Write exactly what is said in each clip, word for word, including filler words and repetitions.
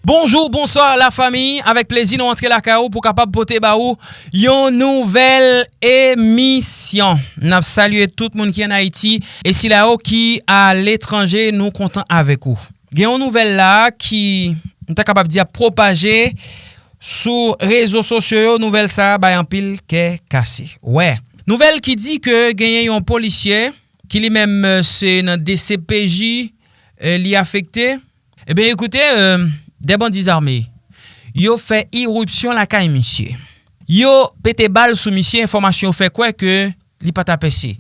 Bonjou, bonswa lafanmi, avèk plezi nou antre lakay ou pou kapab pote ba ou yon nouvèl emisyon. N ap salye tout moun ki ann Ayiti e sila yo ki aletranje, nou kontan avèk ou. Gen yon nouvèl la ki, m ta kapab di, ap pwopaje sou rezo sosyo yo. Nouvèl sa a bay anpil kè kase. Wè. Nouvèl ki di ke genyen yon polisye ki li menm, eh, se nan D C P J, eh, li afekte. Ebyen, ekoute, eh, des bandits armés, yo fè iripsyon lakay misye. Yo pete bal sou misye, enfòmasyon yo fè kwè ke li pa ta pèse.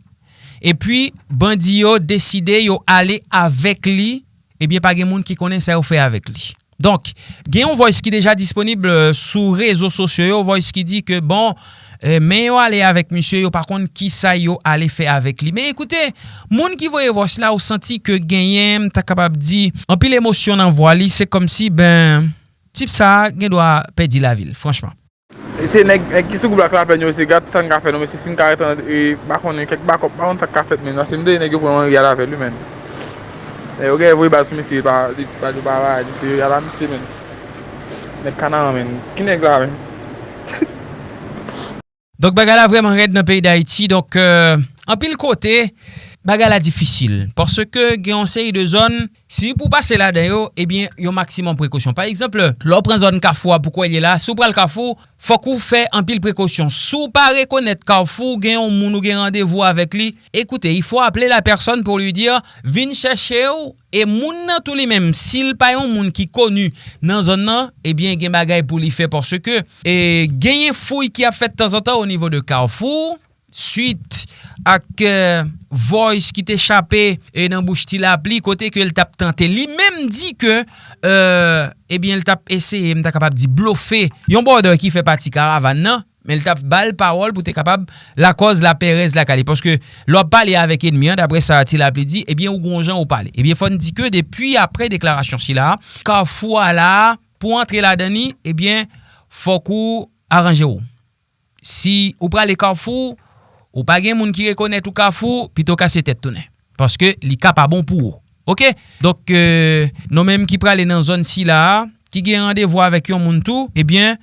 Epi, bandi yo deside yo ale avèk li, ebyen, pa gen moun ki konnen sa yo fè avèk li. Donk, gen yon voice ki deja disponib, eh, sou rezo sosyo yo, voice ki di ke, bon, eh, men yo ale avèk misye, yo pa konn kisa yo ale fè avèk li. Men ekoute, moun ki voye voice la, ou santi ke genyen, m ta kapab di, anpil emosyon nan vwa li, se kòmsi, ben, tip sa a gen dwa pèdi lavi l, franchman. Se nèg, nèg ki sou gwoup la k laplenn yo, se gad sa n ka fè nou, mesye, si n ka ret an, e, pa konnen kèk bakòp, pa konn sa k ka fèt, men, paske m tande nèg yo pran Henry al avè l wi, menn. Nèg yo genyen voye bal sou misye, pa, li, pa, li pa, li se yo y al a misye, menn. Nèg Kanaran, menn. Ki nèg la, menn? Donk, bagay la vrèman rèd nan peyi Dayiti. Donk, eh, anpil kote, bagay la difisil. Paske gen yon seri de zòn, si pou pase ladan yo, ebyen, yon maksimòm prekosyon. Pa egzanp, lè w pran zòn Kafou a pou kwè l ye la, si w pral Kafou, fòk ou fè anpil prekosyon. Si w pa rekonèt Kafou, gen yon moun ou gen randevou avèk li, écoutez, il faut appeler la personne pour lui dire, vin chèche w. E moun nan tou li menm, si l pa yon moun ki koni nan zòn nan, ebyen, gen bagay pou li fè paske, e, genyen fouy ki ap fèt tanzantan o nivo de Kafou, swit ak, eh, voice ki te chape, e, nan bouch Ti Lapli, kote ke l t ap tante li menm di ke, eh, ebyen, l t ap eseye, m ta kapab di, blofe yon brother ki fè pati karavàn nan, men l t ap ba l pawòl pou te kapab lakòz lapèrèz lakay li. Paske lè w ap pale avèk ènmi an, daprè sa Ti Lapli di, ebyen, ou gon jan ou pale. Ebyen, fò n di ke depi apre deklarasyon sila a, Kafou a la a, pou antre ladan li, ebyen, fòk ou aranje w. Si ou prale Kafou, ou pa gen moun ki rekonèt ou Kafou, pito kase tèt tounen. Paske li ka pa bon pou ou. Oke? Donk, eh, nou menm ki prale nan zòn sila a, ki gen randevou avèk yon moun tou, ebyen,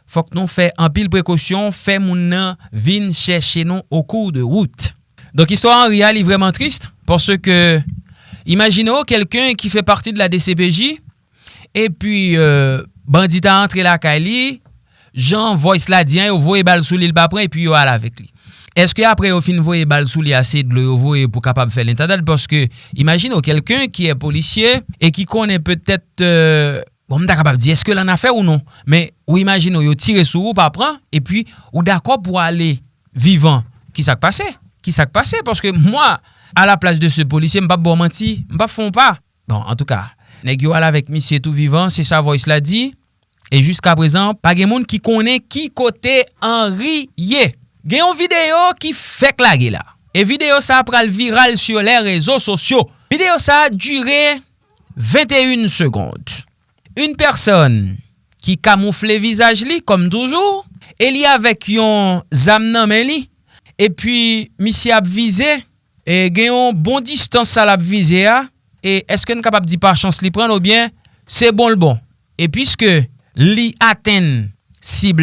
fòk nou fè anpil prekosyon, fè moun nan vin chèche nou o kou de wout. Donk, istwa Henry a, li vrèman tris, paske, imajine w, kèlken ki fè pati de la D C P J, epi, eh, bandi ta antre lakay li, jan voice la di an, yo voye bal sou li, l pa pran, epi yo al avèk li. Èske apre yo fin voye bal sou li a, se dlo yo voye pou kapab fè l entandad? Paske, imajine w, kèlken ki è polisye e ki konnen petèt, eh, bon, m ta kapab di, èske l annafè ou non? Men, ou imajine w, yo tire sou ou, pa pran, epi ou dakò pou ale vivan. Ki sa k pase? Ki sa k pase? Paske mwa, a la plas de se polisye, m p ap ba w manti, m p ap fè w pa. Bon, antouka, nèg yo al avèk misye tou vivan, se sa voice la di. E jiska prezan, pa gen moun ki konnen ki kote Henry ye. Gen yon videyo ki fèk lage la. E videyo sa a pral viral sur les réseaux sociaux. Videyo sa a dire venteyen segonn. Yon pèsòn ki kamoufle vizaj li, kòm toujou, e li avèk yon zam nan men li, epi misye ap vize, e gen yon bon distans sa l ap vize a, e èske n kapab di pa chans li pran l oubyen se bon l bon? E piske li atenn sib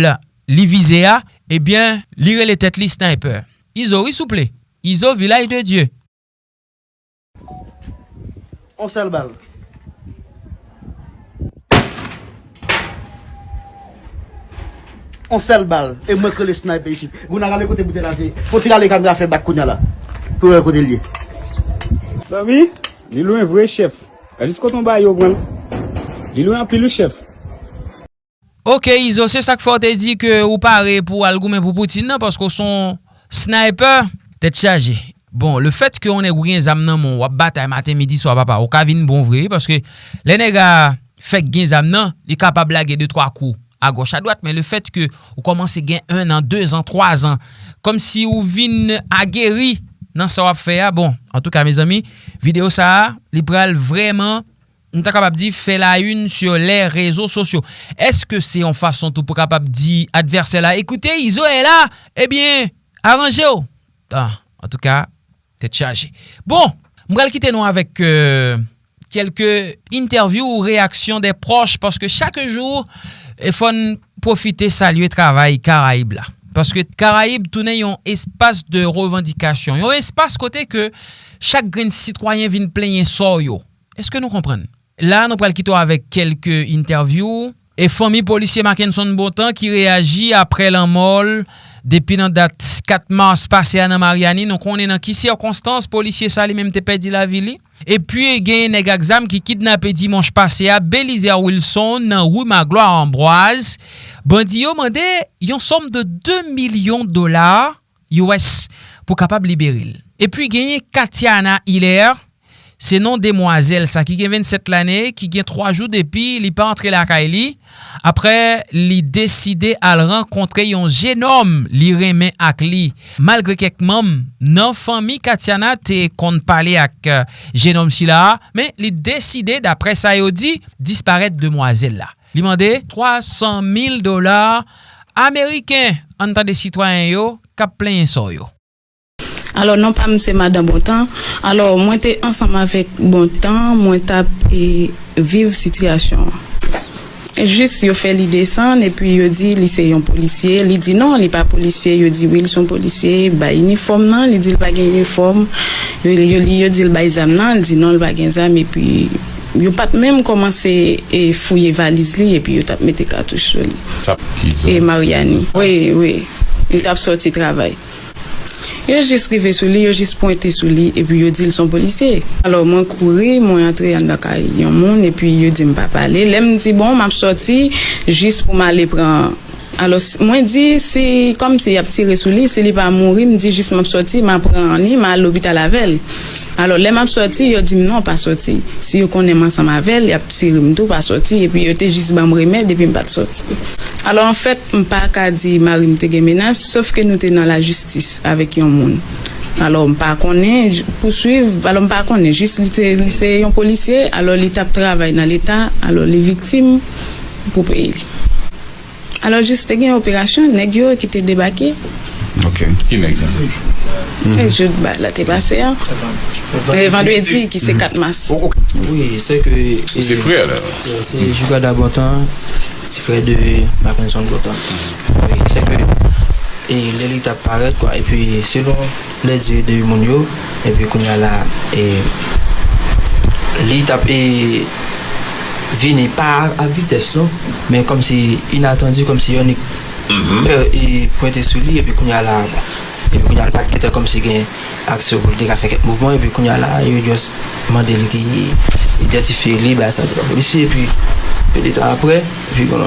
li vize a, ebyen, li rele tèt li sniper. Izo, wi, souple. Izo, Vilaj de Dye. On sèl bal. On sèl bal. E mwen k rele sniper isit. Moun nan rale kote boutèy la te. Fò ti rale kamera fè bak kounye a la. Pou wè kote l ye. Zanmi, li lwen vre, chèf. Jis kote yon bagay yo pran l. Li lwen anpil, wi, chèf. Oke, Izo, se sa k fè w te di ke ou pare pou w al goumen pou Poutine nan, paske w se yon sniper, tèt chaje. Bon, lefètke yon nèg ou gen zam nan men w, w ap batay maten, midi, swa, papa, ou ka vin bon vre, wi, paske lè nèg a fèk gen zam nan, li kapab lage de twa kou agòch, adwat, men lefètke ou kòmanse gen en an, de zan, twa zan, kòmsi ou vin ageri nan sa w ap fè a, bon, antouka, mezanmi, videyo sa a, li pral vrèman m ta kapab di, fè la une sur les réseaux sociaux. Èske se yon fason tou pou kapab di advèsè la, ekoute, Izo è la, ebyen, aranje w. Ah, antouka, tèt chaje. Bon, m pral kite nou avèk, euh, kèlke entèvyou ou reyaksyon dè pwòch, paske chak jou, e fò n pwofite salye travay Karayib la. Paske Karayib tounen yon espas de revandikasyon, yon espas kote ke chak grenn sitwayen vin plenyen sò yo. Èske nou konprann? La, nou pral kite w avèk kèlke entèvyou. E fanmi polisye Mackenson Bontan ki reyaji aprè lanmò l depi nan dat kat mas pase a nan Maryani. Nou konnen nan ki sikonstans polisye sa li menm te pèdi lavi li. Epi genyen nèg ak zam ki kidnape dimanch pase a Belizaire Wilson nan ri Magloire Ambroise. Bandi yo mande yon sòm de de milyon dola U S pou kapab libere l. Epi genyen Katiana Hilaire, se non demwazèl sa ki gen vennsèt lane, ki gen twa jou depi li pa antre lakay li, aprè li deside al rankontre yon jenòm li renmen ak li. Malgre kèk manm nan fanmi Katiana te konn pale ak, eh, jenòm sila a, men li deside, daprè sa yo di, disparèt demwazèl la. Li mande twa san mil dola ameriken. Ann tande sitwayen yo k ap plenyen sò yo. Alò, non pa m se Madan Bontan. Alò, mwen te ansanm avèk Bontan, mwen t ap, e, viv sitiyasyon an. Jis yo fè li desann, epi yo di li se yon polisye. Li di non, li pa polisye. Yo di wi, li se yon polisye. Bay inifòm nan, li di li pa gen inifòm. Yo, yo, li, yo di l bay zam nan, li di non, li pa gen zam. Epi yo pa t menm kòmanse, e, fouye valiz li, epi yo t ap mete katouch sou li. Sa ki zam? E Mariani. Wi, wi. Li t ap sòti travay. Yo jis rive sou li, yo jis pwente sou li, epi yo di l se yon polisye. Alò, mwen kouri, mwen antre anndan kay yon moun, epi yo di m pa pale. Lè m di, bon, m ap sòti, jis pou m ale pran. Alò, s-, mwen di, si, kòmsi y ap tire sou li, si li pa mouri, m di jis m ap sòti, m ap pran li, m al lopital avè l. Alò, lè m ap sòti, yo di m non, pa sòti. Si yo konnen m ansanm avè l, y ap tire m tou, pa sòti, epi yo te jis ban m remèd, epi m pa t sòti. Alò, anfèt, m pa ka di mari m te gen menas, sòf ke nou te nan lajistis avèk yon moun. Alò, m pa konnen, j-, pouswiv, alò, m pa konnen, jis li te, li se yon polisye, alò, li t ap travay nan Leta, alò, li viktim pou peyi l. Alò, jis te gen operasyon, nèg yo ki te debake. Ok. Ki nèg sa? Se jouk bagay la te pase a. E vandredi, ki se kat mas. O-, ok. Wi, se ke, se frè la. Se Jugada Bontan, ti frè de Mackenson Bontan. Wi, se ke, e, lè li t ap parèt, kwa, epi selon lè di de moun yo, epi kounye a la, e, li t ap, e, vini pa ak vitès, non, men kòmsi inatandi, kòmsi yon nèg pè, e, pwente sou li, epi kounye a la, epi kounye a la, li pa t gentan kòmsi gen aksyon pou l te ka fè kèk mouvman, epi kounye a la, yo just mande l ki idantifye li, ba sa, se pa polisye, epi, petèt aprè, epi, bon,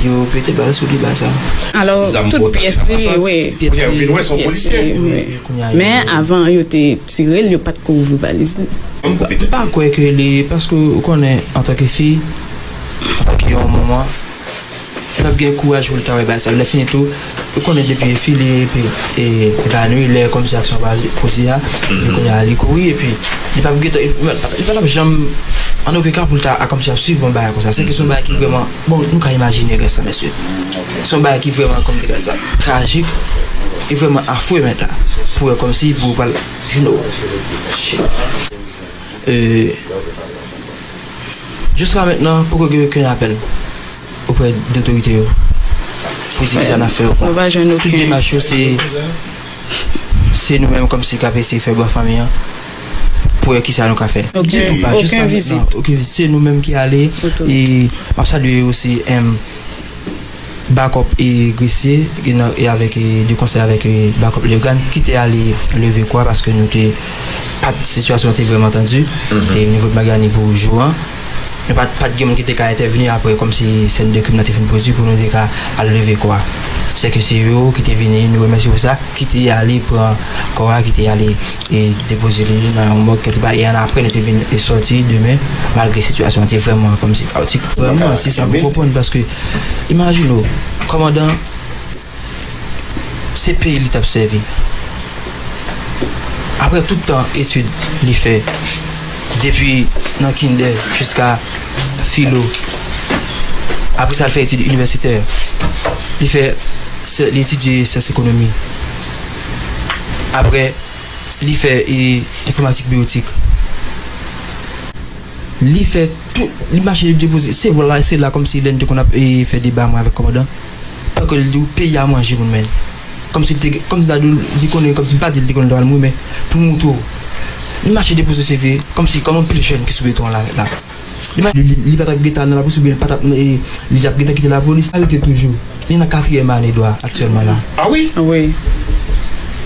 yo pete bal sou li, ba sa. Alò, tout pyès li, wi. Pyès li, wi. Men avan yo te tire l, yo pa t ko ouvri valiz li. M pa kwè ke li, paske ou konnen, antanke fi, antanke yon manman, l ap gen kouraj pou l ta wè bagay sa. Lè fini tou, ou konnen depi fi li epi, e, evanwi, lè kòmsi aksyon pa poze a, epi kounye a li kouri, epi li p ap gentan, li pa, li pa t ap janm, an okenn ka pou l ta kòmsi ap swiv yon bagay konsa. Se ke se yon bagay ki vrèman, bon, nou ka imajine rès la, mesye. Se yon bagay ki vrèman, kòm te ka di sa, trajik, e vrèman afwe, men ta, pou wè kòmsi pou pral, you know, shit. E, jiska mentnan, poko gen okenn apèl oprè de otorite yo pou di kisa n ap fè yo. Nou pa jwenn okenn. Tout demach yo, se, se nou menm kòmsi k ap eseye fè bò fanmi an pou wè kisa nou ka fè. Ditou pa, jiska mentnan, okenn vizit. Se nou menm ki ale, e m ap salye osi, em, bakòp e Gresye, e nan, e avèk, e de konsè avèk, e bakòp Leogane, ki te ale leve kwa, paske nou te, pa t, sitiyasyon an te vrèman tandi, e nivo de Maryani pou jou an. Nou pa t, pa t gen moun ki te ka entèvni aprè, kòmsi sèn de krim nan te fin pwodui, pou nou te ka al leve kwa. Sèke se yo ki te vini, nou remèsye pou sa, ki te ale pran kò a, ki te ale e depoze li nan yon mòg kèlke pa, e annapre nou te vin e sòti demen, malgre sitiyasyon an te vrèman kòmsi kawotik. Vrèman, se sa pou konprann, paske imajine w, kòmandan, se peyi li t ap sèvi. Apre tout tan etid li fè, depi nan kindè jiska filo, apre sa l fè etid inivèsitè, li fè, li etidye syans ekonomi. Apre, li fè, e, enfòmatik biwotik. Li fè tout, li mache depoze, se vre la, se la kòmsi lè n te konn ap e, fè deba mwen avèk kòmandan. Pè ke li di w, peyi a manje moun men. Kòmsi li te, kòmsi ta di w, li konnen, kòmsi m pa di l te konnen l ta pral mouri, men pou m montre w. Li mache depoze se vre, kòmsi kòm anpil jèn ki sou beton an la, la. Li, li, li pa t ap gentan al nan lapolis oubyen li pa t ap, e, li t ap gentan kite lapolis, arete toujou. Li nan katriyèm ane dwa aktyèlman la. Ah wi? Wi.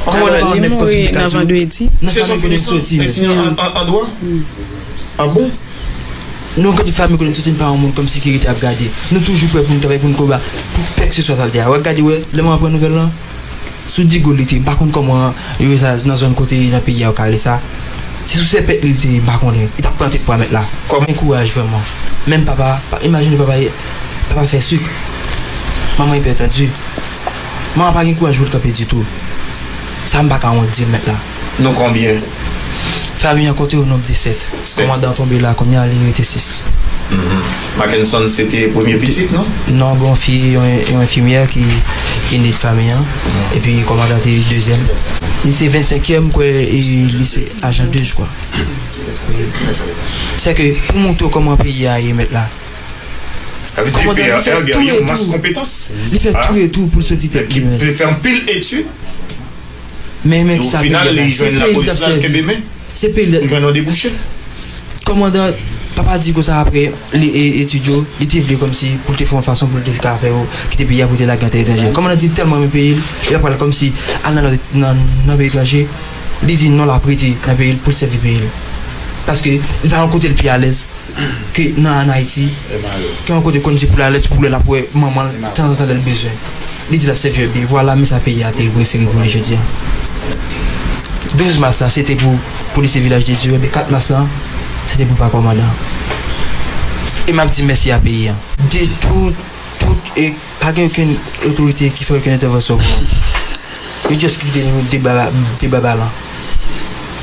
Kòmandan pa nèt kòmsi li te ka di w, nan fami kote l soti. Se son finisman etidyan an, an, an dwa? Ah bon? Nou, kote fami kote n soti, n pa yon moun kòmsi ki rete ap gade. Nou toujou prè pou n travay, pou n konba, pou kèlkeswa sa l te a. W ap gade, wè, lè mwen aprann nouvèl lan, sou Digol li te ye, m pa konn kòman yo rele sa nan zòn kote nan peyi a yo ka rele sa. Se sou sèpèt li te ye, m pa konnen. Li t ap pran tèt pwa mèt la. Kòm gen kouraj vrèman. Menm papa, pa, imajine papa, papa fè sik. Manman ipètann. Manman pa gen kouraj pou l kanpe ditou. Sa m pa ka wont di l mèt la. Nou konbyen? Fami an konte o nonb de sèt. Kòmandan tonbe la, kounye a li rete sis. Mackenson se te premye pitit, non? Non, gen yon fi, yon, yon enfimyè ki, ki nèt fami an. Epi kòmandan te dezyèm. Li se vennsenkyèm, kwè, e li se ajan de, je crois. Se ke pou montre w kòman peyi a ye mèt la. Sa vle di P R R gen yon mas konpetans. Li fè tou e tou pou l soti tèt li, men. Ki te fè anpil etid. Men, men, kisa peyi a bay? Se peyi l t ap sèvi. Se peyi l t ap jwenn yon debouche. Kòmandan, papa di konsa apre li, e, etid yo, li te vle kòmsi pou l te fè yon fason pou l te ka fè yo kite peyi a pou l te lage an tè etranje. Kòmandan di l tèlman renmen peyi l, li pa pral kòmsi al nan, nan, nan peyi etranje. Li di non, l ap rete nan peyi l pou l sèvi peyi l. Paske li pa yon kote l pi alèz ke nan ann Ayiti, ke yon kote konn se pou l alèz, pou lè l ap wè manman l tanzantan lè l bezwen. Li di l ap sèvi yo byen. Vwala, men sa peyi a te rese rive jodi a. Douz mas la, se te pou polisye Vilaj de Dye, men kat mas la, se te pou pa kòmandan. E m ap di mèsi a peyi a. De tout, tout, e pa gen okenn otorite ki fè okenn entèvansyon pou nou. Yo just kite nou debaba, debaba lan.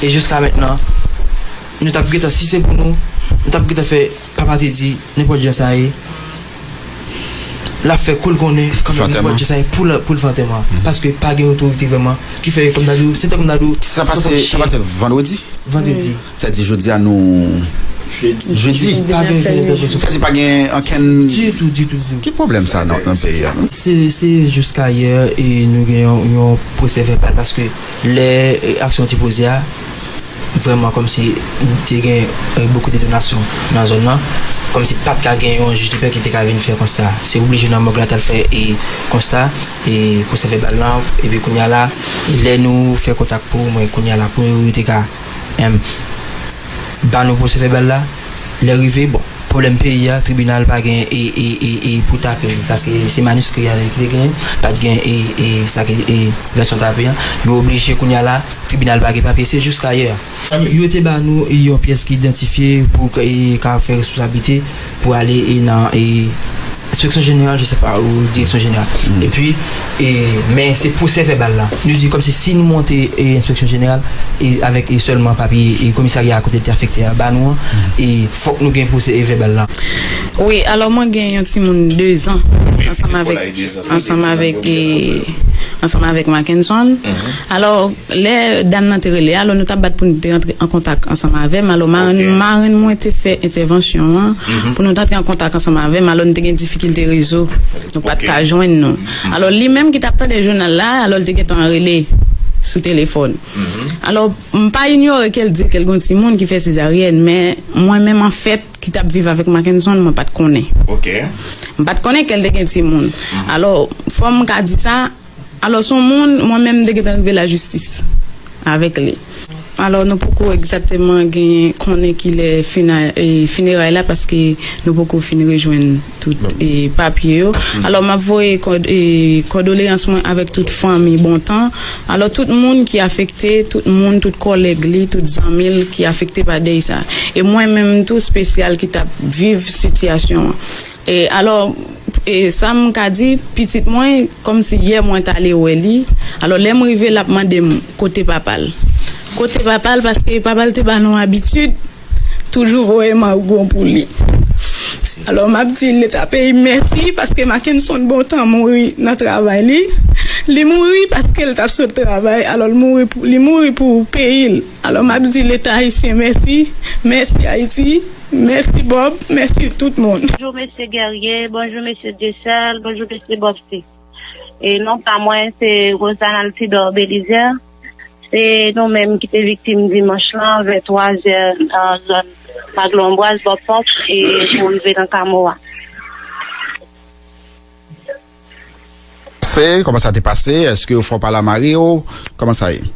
E jiska mentnan, nou t ap gentan, si se pou nou, nou t ap gentan fè, papa te di, nenpòt jan sa ye, l ap fè kou l konnen, kanmenm, nenpòt jan sa ye, pou l, pou l fè antèman. Paske pa gen otorite vrèman ki fè, kòm m ta di w, se tankou m ta di w, se tankou yon chen. Sa pase, sa pase vandredi? Vandredi. Sa di jodi a nou jedi. Jedi. Pa gen okenn entèvansyon. Sa di pa gen okenn. Ditou, ditou, ditou. Ki pwoblèm sa nan, nan peyi a, non? Se, se jiska yè e nou gen yon, yon pwosè vèbal paske lè, e, aksyon an te poze a, vrèman kòmsi te gen, e, bokou detonasyon nan zòn nan. Kòmsi pa t ka gen yon jij de pè ki te ka vin fè konsta. Se oblije nan mòg la t al fè, e, konsta, e, pwosè vèbal lan, epi kounye a la, lè nou fè kontak pou mwen kounye a la pou yo te ka em, ba nou pwosè vèbal la, lè rive, bon, pwoblèm peyi a, tribinal pa gen e, e, e, e pou tape l, paske se maniskri a ki te genyen, pa t gen e, e, sa ki, e, vèsyon tape an, yo oblije kounye a la, tribinal pa gen papye, se jiska yè. Yo te ba nou e, yon pyès ki idantifye pou k-, e, ka fè responsablite pou ale e, nan e, Enspeksyon Jeneral, je sais pas, ou Direksyon Jeneral. Epi, e, men se pwosè vèbal la. Nou di kòmsi si nou monte e, Enspeksyon Jeneral e, avèk e, sèlman papye e, komisarya a kote l te afekte a ba nou an, e fòk nou gen pwosè e, vèbal la. Wi, alò mwen gen yon timoun de zan ansanm avèk, ansanm avèk, e, ansanm avèk Mackenson. Alò, lè dam nan te rele, alò nou t ap bat pou nou te rantre an kontak ansanm avè m. Alò, marenn, marenn mwen te fè entèvansyon an pou nou t antre an kontak ansanm avè m. Alò, nou te gen difikilte rezo. Nou pa t ka jwenn nou. Alò, li menm ki t ap tande jounal la, alò, l te gentan rele sou telefòn. Alò, m pa inyore ke l di ke l gen yon timoun ki fè sezaryèn, men mwen menm, anfèt, ki t ap viv avèk Mackenson, mwen pa t konnen. M pa t konnen ke l te gen timoun. Alò, fò m ka di sa, Alò, se yon moun, mwen menm, m te gentan rive lajistis avèk li. Alò, nou poko egzakteman genyen konnen kilè fina-, e, fineray la, paske nou poko fin rejwenn tout, e, papye yo. Alò, m ap voye kòd-, e, kòdoleyans mwen avèk tout fanmi Bontan. Alò, tout moun ki afekte, tout moun, tout kòlèg li, tout zanmi l ki afekte pa dèy sa. E mwen menm tou, espesyal ki t ap viv sitiyasyon an. E alò, e sa m ka di, pitit mwen, kòmsi yè mwen t ale wè li, alò lè m rive, l ap mande m kote papa l. Kote papa l, paske papa l te ba nou abitid toujou voye magon pou li. Alò, m ap di Leta peyi m mèsi, paske Mackenson Bontan mouri nan travay li. Li mouri paske l t ap sot travay, alò l mouri pou, li mouri pou peyi l. Alò, m ap di Leta ayisyen mèsi, mèsi Ayiti. Mèsi Bob, mèsi tout moun. Bonjou mesye Guerrier, bonjou mesye Dieuseul, bonjou mesye Bobsy. E non pa mwen se Rosanne Altidor Belizaire. Se nou menm ki te viktim dimanch lan vè twa zè nan zòn Maglonbwaz bò Ponp e pou rive nan Kamo a. Se, kòman sa te pase? Èske yo fè w pale a mari w? Kòman sa ye?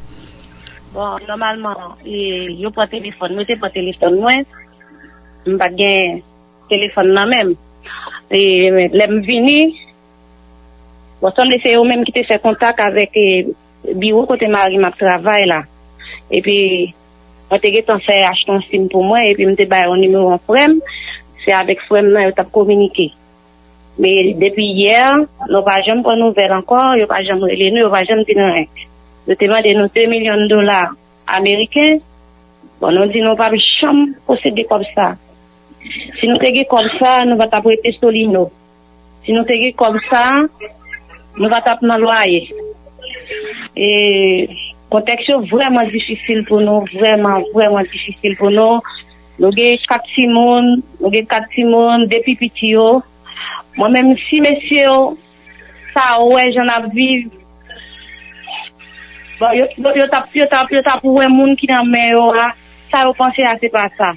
Bon, nòmalman, e, yo pran telefòn mwen, te pran telefòn mwen. M pa t gen telefòn nan men m. E, lè m vini, bon, sanble se yo menm ki te fè kontak avèk e, biwo kote mari m ap travay la. Epi, mwen te gentan fè achte yon sim pou mwen, epi m te bay yon nimewo yon frè m. Se avèk frè m nan yo t ap kominike. Men depi yè, nou pa janm pran nouvèl ankò, yo pa janm rele nou, yo pa janm di nou anyen. Yo te mande nou de milyon dola ameriken. Bon, nou di nou pa janm posede kòb sa. Si nou te gen kòb sa, nou pa t ap rete Solino. Si nou te gen kòb sa, nou pa t ap nan lwaye. E kontèks yo vrèman difisil pou nou, vrèman, vrèman difisil pou nou. Nou gen kat timoun, nou gen kat timoun, de pi piti yo. Mwen menm, si mesye yo pa wè jan n ap viv, bon, yo, yo, yo t ap, yo t ap, yo t ap wè moun ki nan men yo a, sa yo panse a se pa sa.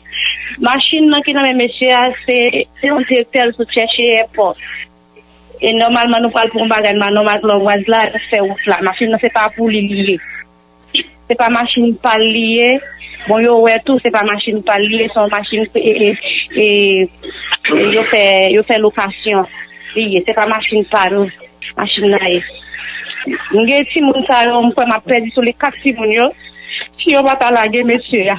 Machin nan ki nan men mesye a, se, se yon direktè l sot chèche èpòt. E nòmalman nou pral pou yon bagay nan Maglonbwaz la, nou fè wout la. Machin nan se pa pou li li ye. Se pa machin pa l li ye. Bon, yo wè tou, se pa machin pa l li ye, se yon machin e, e, e, e, yo fè, yo fè lokasyon li ye. Se pa machin pa nou, machin nan ye. M gen timoun sa yo, m kwè m ap pèdi sou li kat timoun yo. Si yo pa ta lage mesye a.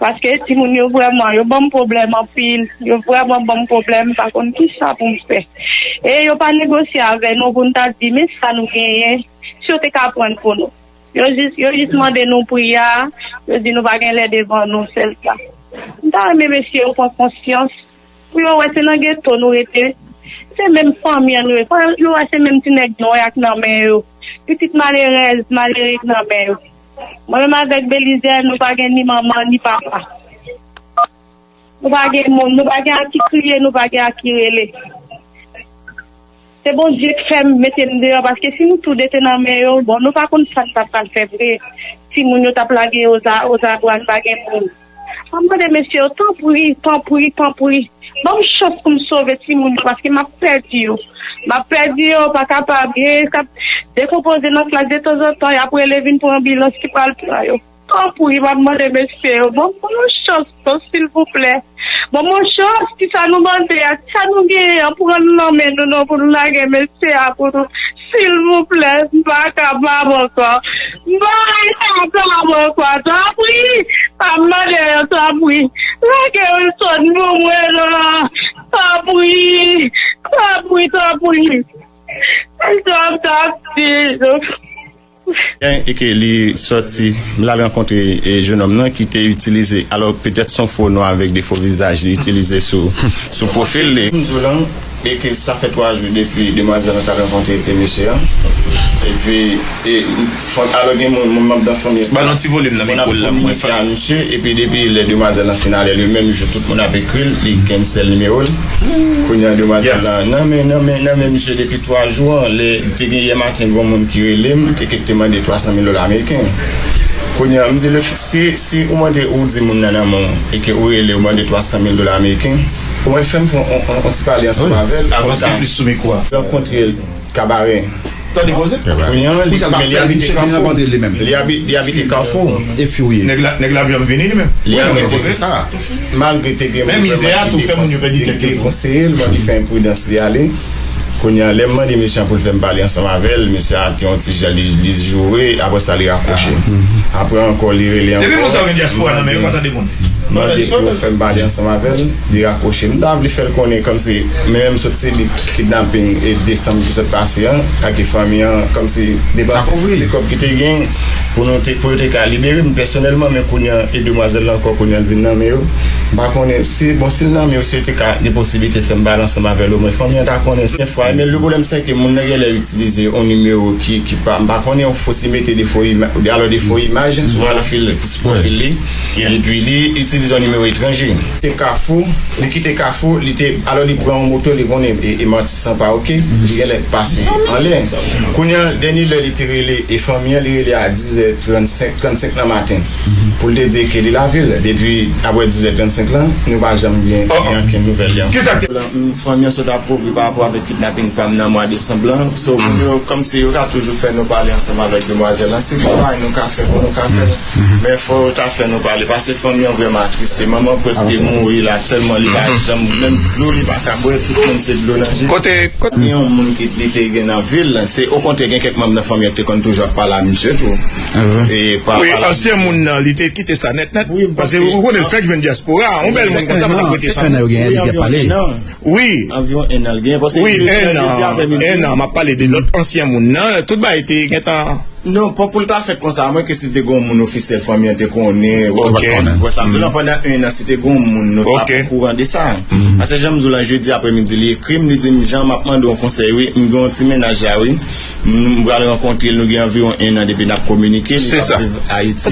Paske timoun yo vrèman, yo ban m pwoblèm anpil. Yo vrèman ban m pwoblèm, m pa konn kisa pou m fè. E yo pa negosye avè nou pou n ta di, men sa nou genyen, si yo te ka pran pou nou. Yo jis, yo jis mande nou pri a, yo di nou pa gen lè devan nou, sèl sa. M ta renmen mesye yo pran konsyans, pou yo wè se nan geto nou rete, se menm fanmi an nou ye, fò yo wè se menm ti nèg nwè a k nan men yo, pitit malerèz, malere k nan men yo. Mwen menm avèk Belizè, nou pa gen ni manman, ni papa. Nou pa gen moun, nou pa gen a ki kriye, nou pa gen a ki rele. Se Bondye k fè m mete m deyò, paske si nou tou de te nan men yo, bon, nou pa konn sa n t ap pral fè vre. Timoun yo t ap lage yo oza, ozabwa, n pa gen moun. M ap mande mesye yo, tanpri, tanpri, tanpri, ban m chans pou m sove timoun yo, paske m ap pèdi yo. M ap pèdi yo, pa kapab. Gen k ap dekonpoze nan klas de tanzantan, y ap rele vin pran anbilans ki pral pran yo. Tanpri, m ap mande mesye yo, ban m yon chans non, silvouplè. Ban m yon chans, kisa nou mande a, kisa nou genyen an, pran l nan men nou non, pou nou lage mesye a pou nou. Silvouplè, m pa kapab ankò. M pa kapab ankò, tanpri. M ap mande yo, tanpri. Lage Wilson pou mwen non. Tanpri, tanpri, tanpri. Tanpri. Byen e ke li sòti, l al rankontre e, jennonm nan ki te itilize, alò petèt se yon fo non avèk de fo vizaj li itilize sou, sou pwofil li. M di w lan, e ke sa fè twa jou depi demwazèl lan t al rankontre e mesye a. Epi, e, fò, alò gen moun, moun manm nan fanmi an. Ba n yon ti volim nan mikwo l la, mwen fè. Misye, epi depi lè demwazèl lan fin ale, li menm jou tout moun ap ekri l, li cancel nimewo l. Kounye a demwazèl lan, nan men, nan men, nan men misye depi twa jou an, lè te gen yè maten, gon moun ki rele m, e ke te mande twa san mil dola ameriken. Kounye a, m di, le, si, si ou mande, ou di moun nan nan men w, e ke ou rele, ou mande twa san mil dola ameriken, ou mwen fè m fè yon, yon, yon ti pale ansanm avè l. Avanse plis sou mikwo a. Rankontre l kabare. Tande koze. Kounye a, li, men li abite Kafou. Li abi-, li abite Kafou. E firiye. Nèg la, nèg la janm vini li menm. Li abite, se sa. Malgre te gen, men mizè a tou fè moun yo pèdi tèt yo tou. Konseye l, bon, li fè enpridans, li ale. Kounye a, lè m mande mesye a pou l fè m pale ansanm avè l, mesye a te yon ti jan, li, li joure, apre sa, li rakwoche. Apre ankò, li rele ankò. Depi moun sa yo gen dyaspora nan men yo, pa tande moun. Mande pou yo fè m pale ansanm avè l, li rakwoche. M ta vle fè l konnen kòmsi, men menm sot se li kidnaping e desanm ki sot pase an, ak fanmi an, kòmsi depanse ti kòb ki te gen, Pou nou te, pou yo te ka libere m pèsonèlman, men kounye a, e demwazèl la ankò, kounye a, l vin nan men yo. M pa konnen si, bon, si l nan men yo, si yo te ka gen posiblite fè m pale ansanm avè l, omwen fanmi an ta konnen se fwa. Men le pwoblèm, se ke moun nan genlè itilize yon nimewo ki, ki pa, m pa konnen, yon fo, si mete de fo ima-, alò de fo imaj sou pwofil, sou pwofil li. Epi li itilize yon nimewo etranje. Te Kafou, li kite Kafou, li te, alò li pran yon moto, li konnen e, e Matisan pa oke, li genlè pase anlè. Kounye a, dènye lè li te rele e fanmi an, li rele a dizè trannsenk, trannsenk nan maten. Pou l te di ke li lavil. Depi apre dizè trannsenk lan, nou pa janm gen ankenn nouvèl li ankò. Kisa k te Fanmi an sot ap kouvri pa rapò avèk kidnaping pa m nan mwa desanm lan. So, moun yo, kòmsi yo ka toujou fè nou pale ansanm avèk demwazèl lan. Si gen bagay nou ka fè pou nou ka fè l. Men fò yo ta fè nou pale. Paske fanmi an vrèman atriste. Manman prèske mouri la, tèlman li pa janm, menm dlo li pa ka bwè, tout moun se dlo nan je. Kote, kote Gen yon moun ki li te gen nan vil, se okontrè gen kèk manm nan fanmi an ki te konn toujou ap pale a misye tou. E pa Wi, pale a ansyen moun nan, li te kite sa nèt nèt. Wi, paske paske ou konnen l fèk jwenn dyaspora, yon bèl moun konsa pa t ap rete sa. Enn an yo genyen, li te pale. Wi. Anviwon enn an l genyen, paske wi, enn an, enn an, m ap pale de lòt ansyen moun nan, tout bagay te gentan Non, pou, pou l ta fèt konsa, amwen ke si te gen yon moun ofisyèl fanmi an te konnen, ou Ok. wè sa, tou lan pandan enn an, si te gen yon moun nou t ap Ok. okouran de sa. Paske jan m di w la, jedi aprèmidi, li ekri m, li di m, "Jan, m ap mande w yon konsèy, wi, m gen yon ti mennaj la, wi. M, m pral rankontre l, nou gen anviwon enn an depi n ap kominike, li t ap viv Ayiti."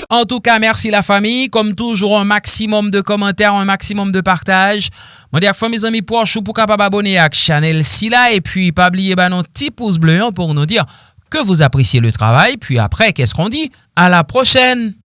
Antouka, mèsi lafanmi. Kòm toujou, un maximum de commentaires, un maximum de partage. Mande ak fanmi, zanmi, pwòch ou pou kapab abòne ak chanèl sila. Epi, pa bliye ba nou ti pous ble an pou nou di ke vous appréciez le travail. Puis après, qu'est-ce qu'on dit? À la prochaine!